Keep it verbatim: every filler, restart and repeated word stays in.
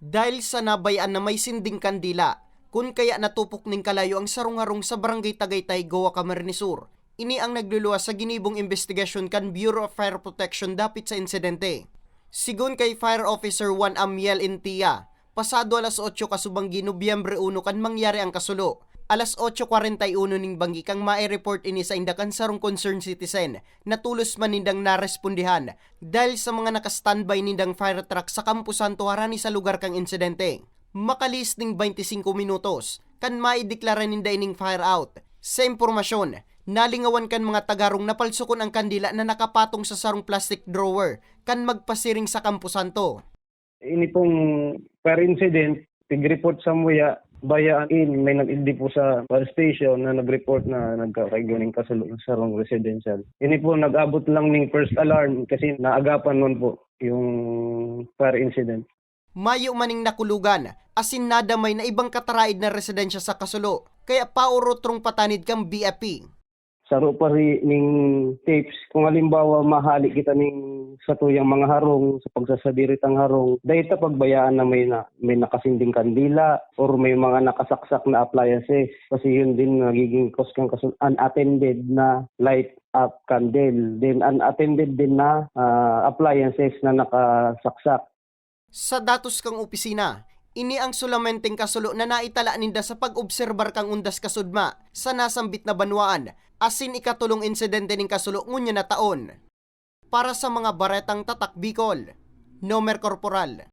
Dahil sa nabayaan na may sinding kandila, kun kaya natupok ning kalayo ang sarong harong sa Barangay Tagaytay, Goa, Camarines Sur. Ini ang nagluluwas sa ginibong imbestigasyon kan Bureau of Fire Protection dapit sa insidente. Sigon kay Fire Officer one Amiel Intia, pasado alas otso kasubanggi Nobyembre uno kan mangyari ang kasulo. Alas otso kwarenta y uno ning banggi kang mai-report ini sa inda kan sarong concerned citizen na tolos man nindang narespondihan dahil sa mga naka-standby nindang fire truck sa Campo Santo harani sa lugar kan insidente. Makalihis ning baynte singko minutos, kan maideklara ninda ining fire out. Sa impormasyon, nalingawan kan mga tagarong na palsukon ang kandila na nakapatong sa sarong plastic drawer kan magpasiring sa Campo Santo. Ini pong fire incident, pig-report sa muya, bayaan in, may nag-igdi po sa fire station na nag-report na nagkakaigo ning kasulo sa sarong residential. Ini po, nag-abot lang ning first alarm kasi naagapan man po yung fire incident. Mayo maning nakulugan, asin nadamay na ibang kataraid na residensya sa kasulo, kaya paorotrong patanid kan B F P. Saro pa ri ning tips, kung halimbawa mahali kita ning satuyang mga harong, sa pagsasadiri tang harong, dai ta pagbayaan na may na, may nakasinding kandila or may mga nakasaksak na appliances. Kasi yun din nagiging cause kan kasu-, unattended na light up candle. Then unattended din na, ah, appliances na nakasaksak. Sa datos kan opisina, ini ang solamenteng kasulo na naitala ninda sa pag-obserbar kan undas kasudma sa nasambit na banwaan, asin ikatolong insidente nin kasulo ngunyan na taon. Para sa mga Baretang Tatak Bicol, Nomer Corporal.